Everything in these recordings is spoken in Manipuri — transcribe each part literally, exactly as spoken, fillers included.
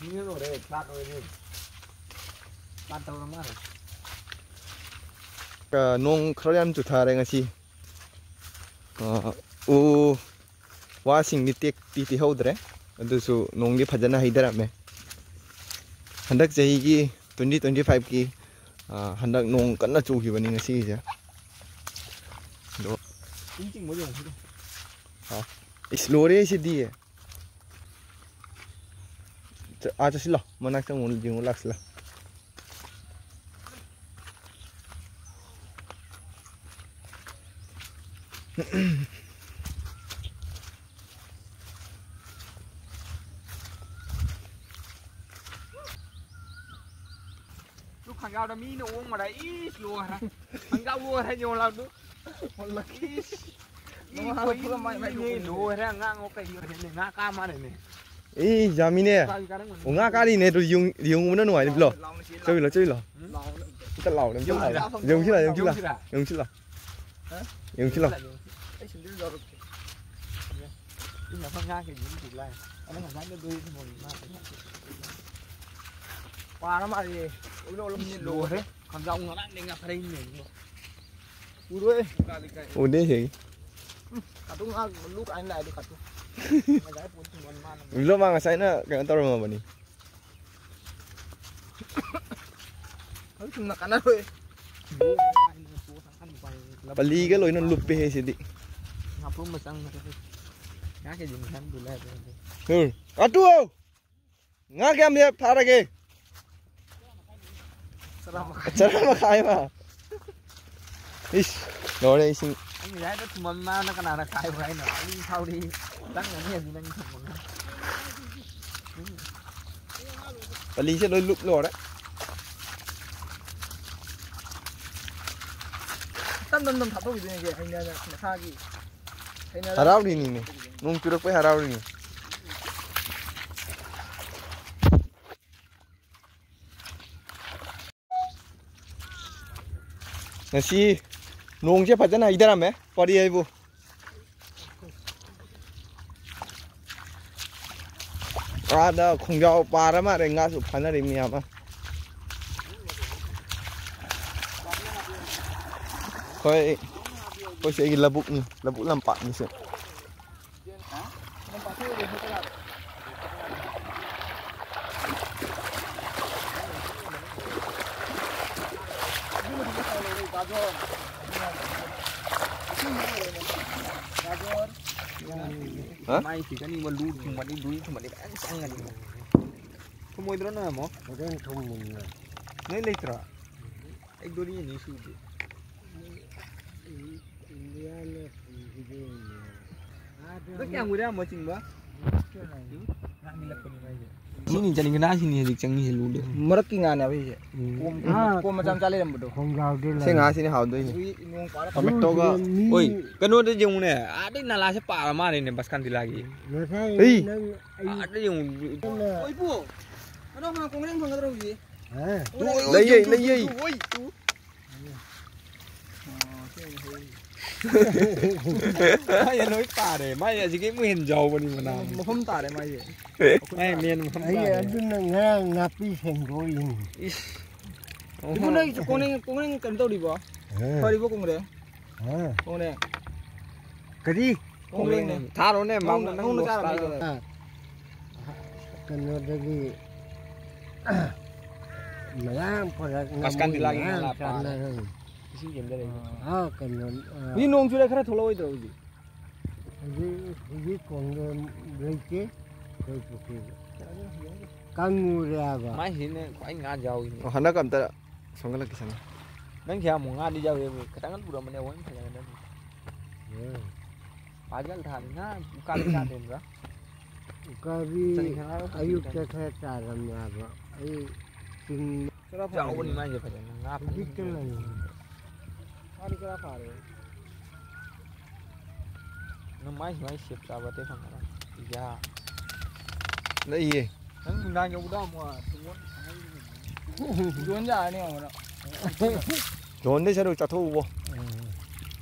ꯃꯤꯅ ꯂꯣꯏꯔꯦ, ꯐ꯭ꯂꯥꯠ ꯑꯣꯏꯔꯦ꯫ ꯐ꯭ꯂꯥꯠ ꯇꯧꯔ ꯃꯥꯜꯂꯦ꯫ ꯑ, ꯅꯣꯡ ꯈꯔ ꯌꯥꯝ ꯆꯨꯊꯔꯦ ꯉꯁꯤ꯫ ꯑ, ꯎ ꯋꯥꯁꯤꯡꯗꯤ ꯇꯦꯛꯇꯤ ꯇꯦꯛꯍꯧꯗ꯭ꯔꯦ, ꯑꯗꯨꯁꯨ ꯅꯣꯡꯗꯤ ꯐꯖꯅ ꯍꯩꯊꯔꯝꯃꯦ꯫ ꯍꯟꯗꯛ ꯆꯍꯤꯒꯤ twenty twenty five ꯀꯤ, ꯑ, ꯍꯟꯗꯛ ꯅꯣꯡ ꯀꯟꯅ ꯆꯨꯈꯤꯕꯅꯤ ꯉꯁꯤꯒꯤꯁꯦ꯫ ꯑꯗꯣ ꯏꯁꯤꯡ ꯆꯤꯡꯕ ꯌꯦꯡꯉꯨꯁꯤꯗ꯫ ꯑ, ꯏꯁ, ꯂꯣꯏꯔꯦ ꯁꯤꯗꯤ꯫ ꯆ-, ꯑꯥ, ꯆꯠꯁꯤꯜꯂꯣ꯫ ꯃꯅꯥꯛꯇ ꯑꯃꯨꯛ ꯌꯦꯡꯉꯨ ꯂꯥꯛꯁꯤꯜꯂꯣ꯫ ꯇꯨ ꯈꯪꯒꯥꯎꯗ ꯃꯤꯅ ꯑꯣꯡꯕꯗ ꯏꯁ ꯂꯣꯏꯔꯦ꯫ ꯈꯪꯒꯥꯎ ꯂꯣꯏꯔꯦ ꯌꯣꯜꯂꯛꯇꯨ꯫ ꯏꯁ꯫ ꯏ ꯅꯣꯡ ꯍꯥꯡꯉ ꯈꯣꯏ ꯐꯨꯔ ꯃꯥꯏ ꯃꯥꯏ ꯏꯅꯦ ꯂꯣꯛꯄꯅꯤ꯫ ꯂꯣꯏꯔꯦ ꯑꯉꯥꯡ ꯑꯣ ꯀꯩ ꯌꯣꯜꯂꯦ ꯉꯥ ꯀꯥ ꯃꯥꯜꯂꯦꯅꯦ꯫ ꯑꯦ, ꯌꯥꯝꯃꯤꯅꯦ꯫ ꯀꯥꯏ ꯀꯥꯔꯝꯒꯅꯤ? ꯑꯣ, ꯉꯥ ꯀꯥꯔꯤꯅꯦ ꯑꯗꯨ ꯌꯨꯡ-, ꯌꯨꯡꯕꯅ ꯅꯨꯡꯉꯥꯏꯅꯤ ꯕ꯭ꯂꯣ꯫ ꯂꯥꯎꯅ ꯆꯦꯜꯂꯣ꯫ ꯆꯧꯁꯤꯜꯂꯣ, ꯆꯧꯁꯤꯜꯂꯣ꯫ ꯂꯥꯎꯅ꯫ ꯑꯝꯇ ꯂꯥꯎꯔꯦ, ꯑꯝꯇ ꯂꯥꯎꯔꯦ꯫ ꯌꯨꯡꯁꯤꯔꯥ? ꯌꯨꯡꯁꯤꯜꯂꯣ, ꯌꯨꯡꯁꯤꯜꯂꯣ꯫ ꯌꯨꯡꯁꯤꯔꯥ? ꯌꯨꯡꯁꯤꯜꯂꯣ꯫ ꯍꯥ? ꯌꯦꯡꯁꯤꯜꯂꯣ꯫ ꯑꯩ ꯁꯦꯟꯗꯜ ꯌꯥꯎꯔꯛꯀꯦ꯫ ꯏ ꯃꯐꯝ ꯉꯥ ꯀꯦꯖꯤ ꯑꯃ ꯄꯤꯕ ꯂꯥꯛꯑꯦ꯫ ꯑꯗꯣ ꯉꯁꯥꯏꯗ ꯗꯣꯏ ꯊꯝꯃꯝꯃꯤ ꯃꯥ꯫ ꯄꯥꯔ ꯃꯥꯜꯂꯦ꯫ ꯂꯣꯏꯔꯦ꯫ ꯈꯪꯖꯥꯎ ꯉꯔꯥꯡꯗꯩ ꯉꯥ ꯐꯔꯛꯏꯅꯦ꯫ ꯎꯔꯣꯏ꯫ ꯎꯗꯦ ꯁꯤ꯫ ꯎꯝ, ꯀꯥꯇꯨ ꯉꯥ ꯂꯨ ꯀꯥꯏꯅ ꯂꯥꯛꯑꯦ ꯑꯗꯨ ꯀꯥꯇꯨ꯫ ꯉꯁꯥꯏ ꯄꯨꯟ ꯊꯤꯡꯕ ꯃꯥꯅ꯫ ꯂꯣ ꯃꯥ ꯉꯁꯥꯏꯅ ꯀꯩꯅꯣ ꯇꯧꯔꯝꯃꯕꯅꯤ꯫ ꯍꯧꯖꯤꯛ ꯆꯨꯝꯅ ꯀꯥꯟꯅꯔꯣꯏ꯫ ꯄꯜꯂꯤꯒ ꯂꯣꯏꯅ ꯂꯨꯞꯄꯦꯍꯦ ꯁꯤꯗꯤ꯫ ꯉꯥꯄ꯭ꯔꯨꯝ ꯃꯆꯪ ꯅꯠꯇꯦ꯫ ꯉꯥ ꯀꯦꯖꯤ ꯅꯤꯄꯥꯟ ꯄꯨ ꯂꯥꯛꯑꯦ꯫ ꯎꯝ꯫ ꯀꯥꯇꯨ! ꯉꯥ ꯀꯌꯥꯝ ꯂꯦꯞ ꯐꯥꯔꯒꯦ? ꯆꯔꯥ ꯃꯈꯥꯏ꯫ ꯆꯔꯥ ꯃꯈꯥꯏ ꯑꯃ꯫ ꯏꯁ, ꯂꯣꯏꯔꯦ ꯏꯁꯤꯡ꯫ ꯑꯩ ꯉꯁꯥꯏꯗ ꯊꯨꯝꯃꯝ ꯃꯥꯅ ꯀꯅꯥꯅ ꯈꯥꯏꯌꯨ ꯍꯥꯏꯅꯣ? ꯑꯩ ꯐꯥꯎꯗꯤ ꯆꯪꯒꯅꯤ ꯑꯗꯨ ꯅꯪ ꯊꯨꯝꯃꯝꯅ꯫ ꯄꯂꯤꯁꯦ ꯂꯣꯏ ꯂꯨꯞ ꯂꯣꯏꯔꯦ꯫ ꯇꯝ ꯇꯝ ꯇꯝ ꯊꯥꯗꯣꯛꯈꯤꯗꯣꯏꯅꯦ ꯁꯦ, ꯍꯩꯅꯅ ꯃꯁꯥꯒꯤ꯫ ꯍꯩꯅꯔ ꯍꯔꯥꯎꯔꯤꯅꯤꯅꯦ꯫ ꯅꯣꯡ ꯆꯨꯔꯛꯄꯩ ꯍꯔꯥꯎꯔꯤꯅꯤ꯫ ꯉꯁꯤ ꯅꯣꯡꯁꯦ ꯐꯖꯅ ꯍꯩꯊꯔꯝꯃꯦ ꯄꯔꯤ ꯍꯥꯏꯕꯨ꯫ ꯑꯥꯗ ꯈꯣꯡꯖꯥꯎ ꯄꯥꯔ ꯃꯥꯜꯂꯦ, ꯉꯥꯁꯨ ꯐꯥꯅꯔꯤ ꯃꯌꯥꯝ ꯑꯃ꯫ ꯑꯩꯈꯣꯏ, ꯑꯩꯈꯣꯏ ꯁꯤꯒꯤ ꯂꯧꯕꯨꯛꯅꯤ, ꯂꯧꯕꯨꯛ ꯂꯝꯄꯥꯛꯅꯤ ꯁꯦ꯫ ꯍꯥ? ꯃꯥꯏ ꯁꯤꯒꯅꯤꯕ, ꯂꯨ ꯊꯨꯝꯕꯅꯤ, ꯂꯨꯏ ꯊꯨꯝꯕꯅꯤ ꯐꯖꯅ ꯆꯪꯒꯅꯤꯕ꯫ ꯊꯨꯝꯃꯣꯏꯗ꯭ꯔꯣ ꯅꯣꯏ ꯑꯃꯨꯛ? ꯍꯣꯔꯦꯟ ꯊꯨꯝꯃꯨꯟꯅ꯫ ꯅꯣꯏ ꯂꯩꯇ꯭ꯔꯣ? ꯑꯩ ꯗꯣꯔꯤ ꯑꯅꯤ ꯁꯨꯗꯦ꯫ ꯏꯟꯗꯤꯌꯥꯅ ꯄꯨꯈꯤꯗꯣꯏꯅꯦ꯫ ꯅꯪ ꯀꯌꯥꯝ ꯀꯨꯏꯔꯦ ꯑꯃ ꯆꯤꯡꯕ? ꯎꯝ? ꯁꯤꯅꯤ ꯆꯅꯤꯡꯒꯅꯥ ꯁꯤꯅꯤ ꯍꯧꯖꯤꯛ ꯆꯪꯉꯤꯁꯦ ꯂꯨꯗꯦ꯫ ꯃꯔꯛꯀꯤ ꯉꯥꯅꯦ ꯍꯥꯏꯕ ꯁꯤꯁꯦ꯫ ꯎꯝ꯫ ꯀꯣꯝ, ꯑꯥ, ꯀꯣꯝ ꯃꯆꯥ ꯃꯆꯥ ꯂꯩꯔꯝꯕꯗꯣ꯫ ꯈꯣꯡꯖꯥꯎꯗ ꯁꯤ ꯂꯩ꯫ ꯉꯥꯁꯤꯅꯤ ꯍꯥꯎꯗꯣꯏꯁꯦ꯫ ꯑꯗꯨꯒꯤ ꯅꯣꯡ ꯄꯥꯔ ꯇꯣꯃꯦꯇꯣꯒ꯫ ꯃꯤꯒꯤ ꯑꯣꯏ, ꯀꯩꯅꯣꯗ ꯌꯦꯡꯉꯨꯅꯦ꯫ ꯑꯥꯗꯩ ꯅꯂꯥꯁꯦ ꯄꯥꯔ ꯃꯥꯜꯂꯦꯅꯦ ꯕꯁꯀꯥꯟꯇꯤꯂꯥꯒꯤ꯫ ꯉꯁꯥꯏ ꯑꯩ ꯅꯪ ꯑꯩ ꯑꯥꯗ ꯌꯦꯡꯉꯨ꯫ ꯅꯪꯅ ꯑꯣꯏꯕꯨ꯫ ꯀꯩꯅꯣ ꯀꯣꯡꯒ꯭ꯔꯦꯡ ꯐꯪꯒꯗ꯭ꯔꯣ ꯍꯧꯖꯤꯛ? ꯍꯥ? ꯂꯩꯌꯦ, ꯂꯩꯌꯦ꯫ ꯃꯥꯏ ꯂꯣꯏ ꯇꯥꯔꯦ꯫ ꯃꯥꯏ ꯑꯁꯤꯒꯤ ꯑꯃꯨꯛ ꯍꯦꯟ ꯌꯥꯎꯕꯅꯤ ꯃꯅꯥ꯫ ꯃꯐꯝ ꯇꯥꯔꯦ ꯃꯥꯏꯁꯦ꯫ ꯃꯥꯏ ꯃꯦꯟ ꯃꯐꯝ ꯑꯩ ꯇꯥꯔꯦ꯫ ꯑꯗꯨꯅ ꯉꯔꯥꯡ ꯅꯥꯄꯤ ꯁꯦꯡꯗꯣꯛꯏꯅꯤ꯫ ꯏꯁ꯫ ꯏꯕꯨ, ꯅꯪ ꯀꯣꯡꯅꯦꯡ, ꯀꯣꯡꯅꯦꯡ ꯀꯩꯅꯣ ꯇꯧꯔꯤꯕꯣ? ꯍꯥ? ꯐꯔꯤꯕꯣ ꯀꯣꯡꯒ꯭ꯔꯦꯡ? ꯍꯥ? ꯀꯣꯡꯒ꯭ꯔꯦꯡ꯫ ꯀꯔꯤ? ꯀꯣꯡꯒ꯭ꯔꯦꯡꯅꯦ꯫ ꯊꯥꯔꯣꯅꯦ, ꯅꯪ, ꯃꯥꯉꯣꯟꯗ ꯅꯪ ꯅꯪ ꯂꯣꯁ ꯆꯥꯔꯝꯃꯅꯤ ꯇꯥꯔꯦ꯫ ꯀꯩꯅꯣ꯫ ꯑꯥ꯫ ꯀꯩꯅꯣꯗꯒꯤ ꯃꯌꯥꯝ ꯄꯨꯔꯛꯅꯕ ꯄꯥꯁꯀꯥꯟꯗꯤꯂꯥꯒꯤ ꯃꯌꯥꯝ ꯉꯥ ꯐꯥꯔꯦ꯫ ꯆꯥꯟꯅꯔꯦ꯫ ꯏꯁꯤꯡ ꯆꯦꯟꯗꯔꯛꯏꯕ꯫ ꯑꯥ, ꯀꯩꯅꯣ, ꯑꯥ꯫ ꯍꯧꯖꯤꯛ ꯅꯣꯡ ꯆꯨꯔꯦ, ꯈꯔ ꯊꯣꯛꯂꯛꯑꯣꯏꯗ꯭ꯔꯣ ꯍꯧꯖꯤꯛ? ꯍꯧꯖꯤꯛ, ꯍꯧꯖꯤꯛ ꯀꯣꯡꯒ꯭ꯔꯦꯡ ꯂꯩꯇꯦ ꯑꯩꯈꯣꯏ ꯄꯨꯈ꯭ꯔꯤꯗ꯫ ꯀꯪꯉꯨꯔꯦ ꯍꯥꯏꯕ꯫ ꯃꯥꯏꯁꯤꯅ ꯈ꯭ꯋꯥꯏ ꯉꯥ ꯌꯥꯎꯏꯅꯦ꯫ ꯑꯣ, ꯍꯟꯗꯛ ꯑꯝꯇ ꯁꯣꯝꯒꯠꯂꯛꯀꯦ, ꯁꯣꯝꯒ꯫ ꯅꯪ ꯁꯤ ꯑꯃꯨꯛ ꯉꯥꯗꯤ ꯌꯥꯎꯋꯦ, ꯈꯤꯇꯪ ꯍꯜꯂꯨꯔꯝꯕꯅꯦ, ꯑꯃꯨꯛ ꯍꯦꯟꯅ ꯐꯖꯒꯗꯕꯅꯤ꯫ ꯎꯝ꯫ ꯄꯥꯖꯜ ꯊꯥꯅꯤ ꯉꯥ ꯎꯀꯥꯕꯤ ꯆꯥꯗꯦꯟꯕ꯭ꯔꯥ? ꯎꯀꯥꯕꯤ ꯆꯅꯤꯡꯈꯅꯥꯒ ꯄꯨꯟꯁꯤ ꯑꯌꯨꯛꯇ ꯈꯤꯇꯪ ꯈꯔ ꯆꯥꯔꯝꯃꯦ ꯍꯥꯏꯕ꯫ ꯑꯩ ꯆꯤꯡ ꯆꯥꯎꯕꯅꯤ ꯃꯥꯏꯁꯦ ꯐꯖꯅ ꯉꯥ ꯐꯖꯅ ꯍꯧꯖꯤꯛꯇ ꯂꯩ꯫ ꯃꯥꯗꯤ ꯈꯔ ꯐꯥꯔꯦ꯫ ꯅꯪ ꯃꯥꯏ ꯁꯨꯃꯥꯏꯅ ꯁꯦꯞ ꯆꯥꯕ ꯑꯇꯩ ꯐꯪꯉꯔꯣꯏ꯫ ꯏꯌꯥ꯫ ꯂꯩꯌꯦ꯫ ꯅꯪ ꯅꯨꯡꯗꯥꯡ ꯌꯧꯕꯗ ꯑꯃꯨꯛ ꯇꯨꯡꯑꯣꯟ ꯌꯣꯟ ꯌꯥꯔꯅꯤ ꯑꯃꯨꯛ꯫ ꯌꯣꯟꯗꯣꯏ ꯁꯔꯨꯛ ꯆꯥꯊꯣꯛꯎꯕꯣ꯫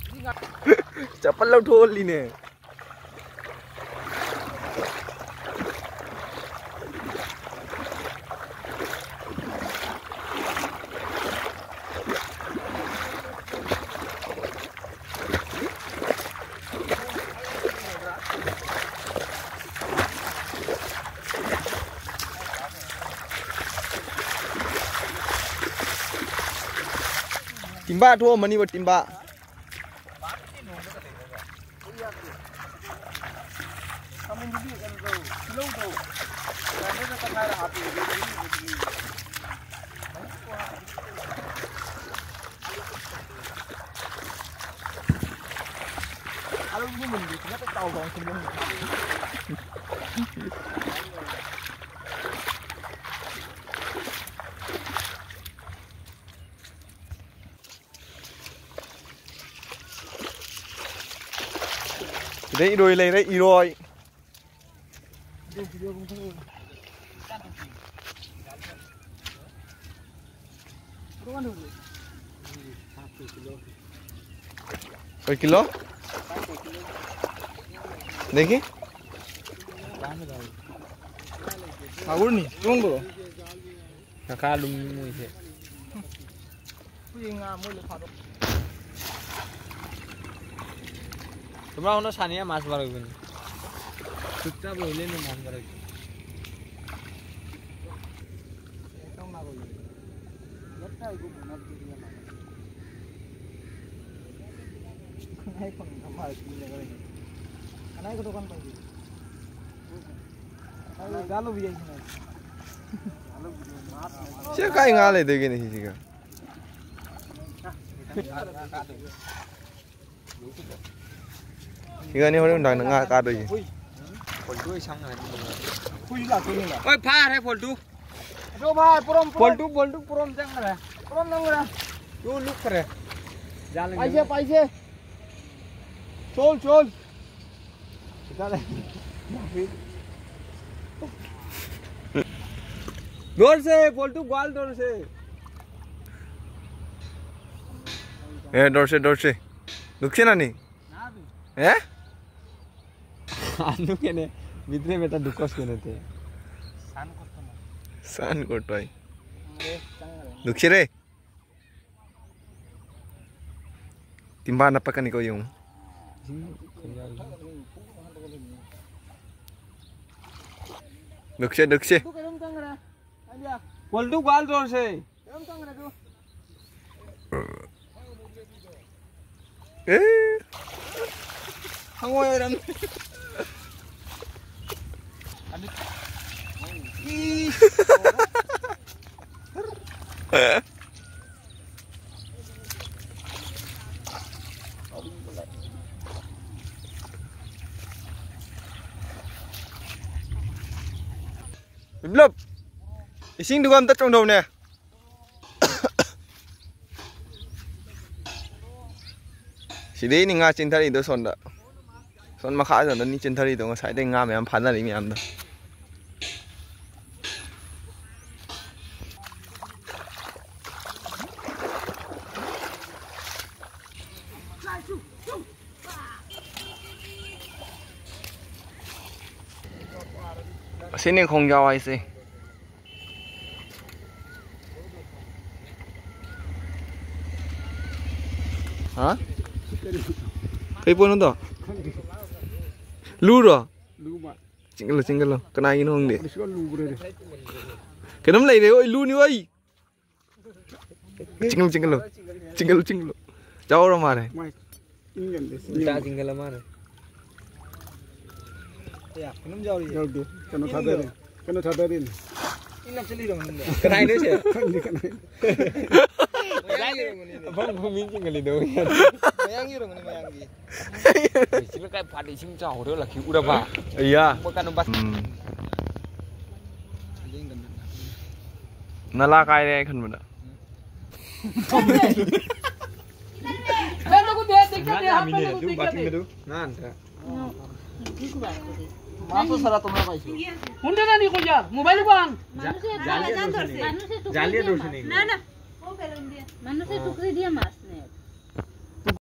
ꯆꯄꯜ ꯂꯧꯊꯣꯛꯍꯜꯂꯤꯅꯦ꯫ ꯇꯤꯝꯕꯥ ꯊꯣꯛꯑꯝꯃꯅꯤꯕ, ꯇꯤꯝꯕꯥ꯫ ꯁꯤꯗꯩ ꯏꯔꯣꯏ ꯂꯩꯔꯦ, ꯏꯔꯣꯏ꯫ ꯀꯩ ꯀꯤꯂꯣ? देखिए। ꯃꯥꯒꯨꯔꯅꯤ, ꯆꯣꯡꯕ꯭ꯔꯣ? ꯀꯀꯥ ꯂꯨꯝꯃꯤ ꯃꯣꯏꯁꯦ꯫ ꯍꯨꯏ ꯉꯥ ꯃꯣꯏ ꯂꯣꯏ ꯐꯥꯗꯣꯛ꯫ तुम्हारा होना सानिया माछ मारो बिन। चुपचाप हो लेने माछ मारो। एकदम ना बोलो। लगता है वो बना दे दिया ना। नहीं, कौन हमारे पीने का नहीं। खाना को दुकान पर भी। अरे, गालो भी यही है। ꯁꯤ ꯀꯥꯏ ꯉꯥ ꯂꯩꯗꯣꯏꯒꯦꯅꯦ ꯁꯤꯁꯤꯒ? ꯁꯤꯒꯅꯤ ꯍꯣꯔꯦꯟ ꯅꯨꯡꯗꯥꯡꯗ ꯉꯥ ꯀꯥꯗꯣꯏꯁꯦ꯫ ꯍꯣꯏ, ꯐꯥꯔꯦ ꯐꯣꯜꯇꯨ꯫ ꯑꯗꯣ ꯚꯥꯏ, ꯄꯨꯔꯝ, ꯄꯨꯔꯝ꯫ ꯐꯣꯜꯇꯨ, ꯐꯣꯜꯇꯨ, ꯄꯨꯔꯝ ꯆꯪꯈ꯭ꯔꯦ꯫ ꯄꯨꯔꯝ ꯆꯪꯈ꯭ꯔꯦ꯫ ꯇꯨ ꯂꯨꯞꯈ꯭ꯔꯦ꯫ ꯄꯥꯏꯁꯦ, ꯄꯥꯏꯁꯦ꯫ ꯆꯣꯜ, ꯆꯣꯜ꯫ ꯗꯣꯔꯁꯦ, ꯐꯣꯜꯇꯨ, ꯒ꯭ꯋꯥꯜ ꯗꯣꯔꯁꯦ꯫ ꯑꯦ, ꯗꯣꯔꯁꯦ, ꯗꯣꯔꯁꯦ꯫ ꯂꯨꯛꯁꯦꯅꯥꯅꯤ꯫ ꯑꯦ? ꯑꯗꯨꯒꯤꯅꯦ, ꯃꯤꯗ꯭ꯔꯦ ꯃꯦꯇꯥ ꯗꯨꯀꯣꯁ ꯀꯩꯅꯣ ꯇꯦ꯫ ꯁꯥꯟ ꯀꯣꯇꯣꯏ꯫ ꯂꯨꯛꯁꯦꯔꯦ꯫ ꯇꯤꯝꯕꯥ ꯅꯞꯄꯛꯀꯅꯤꯀꯣ ꯌꯦꯡꯉꯨ꯫ ꯂꯨꯛꯁꯦ, ꯂꯨꯛꯁꯦ꯫ ꯄꯣꯜꯇꯨ ꯒꯥꯜ ꯗꯣꯔꯁꯦ꯫ ꯀꯩꯅꯣꯝ ꯆꯪꯈ꯭ꯔꯦ ꯑꯗꯨ꯫ ꯑꯦ꯫ ꯍꯪꯉꯣꯏ ꯑꯣꯏꯔꯝꯃꯤ꯫ ꯕꯤꯄ꯭ꯂꯕ, ꯏꯁꯤꯡꯗꯨꯒ ꯑꯝꯇ ꯆꯣꯡꯊꯧꯅꯦ꯫ ꯁꯤꯗꯩꯅꯤ ꯉꯥ ꯆꯦꯟꯊꯔꯤꯗꯣ ꯁꯣꯝꯗ꯫ ꯁꯣꯝ ꯃꯈꯥ ꯁꯣꯝꯗꯅꯤ ꯆꯦꯟꯊꯔꯤꯗꯣ, ꯉꯁꯥꯏꯗꯩ ꯉꯥ ꯃꯌꯥꯝ ꯐꯥꯅꯔꯤ ꯃꯌꯥꯝꯗꯣ꯫ ꯑꯁꯤꯅꯤ ꯈꯣꯡꯖꯥꯎ ꯍꯥꯏꯁꯦ꯫ ꯍꯥ? ꯀꯩ ꯄꯣꯠꯅꯣꯗꯣ? ꯂꯨꯔꯣ? ꯂꯨ ꯃꯥꯜꯂꯦ꯫ ꯆꯤꯡꯒꯜꯂꯨ, ꯆꯤꯡꯒꯜꯂꯨ꯫ ꯀꯅꯥꯒꯤꯅꯣ ꯈꯪꯗꯦ꯫ ꯀꯩꯁꯨ ꯌꯥꯝ ꯂꯨꯕ꯭ꯔꯥꯅꯦ? ꯀꯩꯅꯣꯝ ꯂꯩꯔꯦ, ꯑꯣꯏ, ꯂꯨꯅꯤ, ꯑꯣꯏ꯫ ꯆꯤꯡꯒꯜꯂꯨ, ꯆꯤꯡꯒꯜꯂꯨ꯫ ꯆꯤꯡꯒꯜꯂꯨ, ꯆꯤꯡꯒꯜꯂꯨ꯫ ꯆꯥꯎꯔ ꯃꯥꯜꯂꯦ꯫ ꯃꯥꯏ ꯏꯪꯒꯟꯗꯦ, ꯁꯤ ꯃꯆꯥ ꯌꯦꯡꯉꯣ꯫ ꯆꯤꯡꯒꯜꯂ ꯃꯥꯜꯂꯦ꯫ ꯑꯌꯥ, ꯀꯩꯅꯣꯝ ꯌꯥꯎꯔꯤꯌꯦ꯫ ꯌꯥꯎꯗꯦ꯫ ꯀꯩꯅꯣ ꯊꯥꯗꯔꯦ꯫ ꯀꯩꯅꯣ ꯊꯥꯗꯔꯤꯅꯦ꯫ ꯏꯟ ꯍꯥꯞꯆꯤꯜꯂꯤꯔꯣ ꯃꯅꯨꯡꯗ? ꯀꯅꯥꯏꯅꯣ ꯁꯦ? ꯈꯪꯗꯦ, ꯀꯅꯥꯏꯅꯣ? ꯃꯌꯥꯡꯒꯤꯔꯣ ꯃꯅꯤꯡꯗ? ꯑꯐꯪ ꯑꯐꯪ ꯃꯤ ꯆꯤꯡꯒꯜꯂꯤꯗꯣ꯫ ꯃꯌꯥꯡꯒꯤꯔꯣ ꯃꯅꯤꯡ ꯃꯌꯥꯡꯒꯤ? ꯁꯤꯅ ꯀꯥꯏ ꯐꯥꯠꯂꯤ? ꯏꯁꯤꯡ ꯆꯥꯎꯔꯦ, ꯂꯛꯈꯤ ꯎꯔꯕ? ꯑꯌꯥ꯫ ꯀꯩꯅꯣ ꯕꯁ꯫ ꯎꯝ꯫ ꯅꯂꯥ ꯀꯥꯏꯔꯦ ꯈꯟꯕꯗ꯫ ꯅꯪ ꯂꯥꯛꯑꯝꯃꯤꯅꯦ, ꯑꯗꯨ ꯕꯥꯇꯤꯟꯒꯗꯨ꯫ ꯅꯍꯥꯟ꯫ মাছও ছাড়া তোমরা পাইছো। কোনটা জানি কই যা? মোবাইল কোন? মানুষের জালিয়ে টুকরে ধরছে। দিয়ে মাছ। মানুষের টুকরে দিয়ে মাছ।